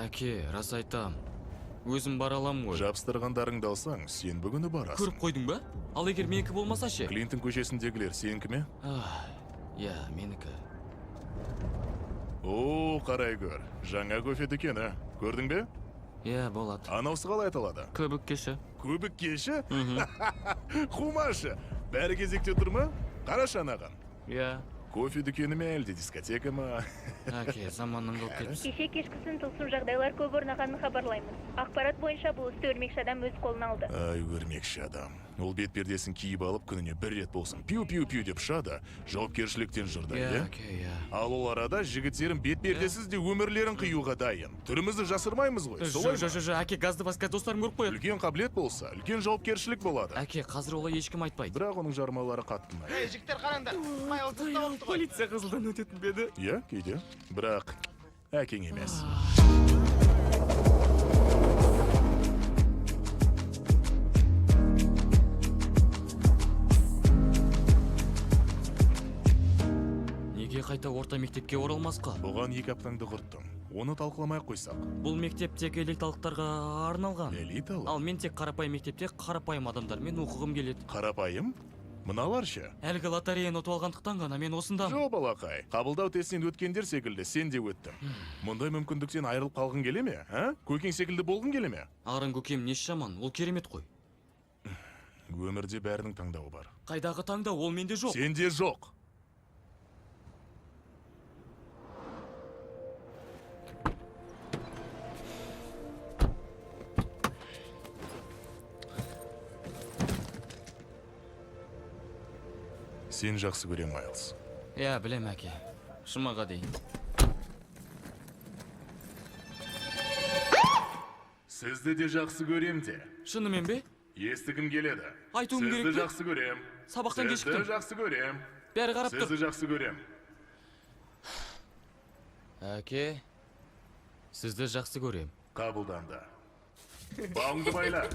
Әке, рас айтам. Өзім бара аламын ғой. Жабыстырғандарыңды алсаң, сенбі күні барасың. Көріп қойдың ба? Ал егер менікі болмаса ше? Клинтон көшесіндегілер сенікі ме? Иә, менікі. О, қарай көр. Жаңа кофе дүкені. Көрдің бе? Иә, болады. Анаусы қалай аталады? Көбік кеші. Көбік кеші? Қумашы. Бәрі кезекте тұр ма? Қарашы анаған. Иә. Кофе дүкені ме әлде дискотека ма? Әке, заманның қылып кетіпсің. Кеше кешкісін тылсым жағдайлар көп орнағанын хабарлаймыз. Ақпарат бойынша бұл істі өрмекші адам өз қолына алды. Ай, өрмекші адам. Ол бет пердесін киіп алып, күніне бір рет болсын пиу-пиу-пиу деп ұшады, жауапкершіліктен жырды, Иә, иә? әке, иә. Ал ол арада жігіттерім бет пердесіз де өмірлерін қиюға дайын. Түрімізді жасырмаймыз ғой, солай ма? Жо, әке, газды бас, қазір достарым көріп қояды. Үлкен қабілет болса, үлкен жауапкершілік болады. Әке, қазір олай ешкім айтпайды. Бірақ оның жармалары қатты ұнайды. Ей, жігіттер, қараңдар. Майлзды ұстап алыпты ғой. Полиция қызылдан өтетін бе еді? Иә, кейде. Бірақ әкең емес. Неге қайта орта мектепке оралмасқа? Бұған 2 аптаңды құрттың. Оны талқыламай ақ қойсақ. Бұл мектеп тек элиталықтарға арналған. Элиталық? Ал мен тек қарапайым мектепте қарапайым адамдармен оқығым келеді. Қарапайым? Мыналар ше? Әлгі лотереяны ұтып алғандықтан ғана мен осындамын. Жо, балақай. Қабылдау тестінен өткендер секілді сен де өттің. Мұндай мүмкіндіктен айырылып қалғың келе ме? А? Көкең секілді болғың келе ме? Арын көкем несі жаман, ол керемет қой. Өмірде бәрінің таңдауы бар. Қайдағы таңдау, ол менде жоқ. Сенде жоқ. Сен жақсы көрем, Майлз. Иә, білем, әке. Жұмаға дейін. Сізді де жақсы көрем де. Шынымен бе? Естігім келеді. Айтуым Сізді керек пе? жақсы көрем. Сабақтан Сізді кешіктім. жақсы көрем. Бәрі қарап тұр. Сізді жақсы көрем. Әке, сізді жақсы көрем. Қабылданды. Бауыңды байла.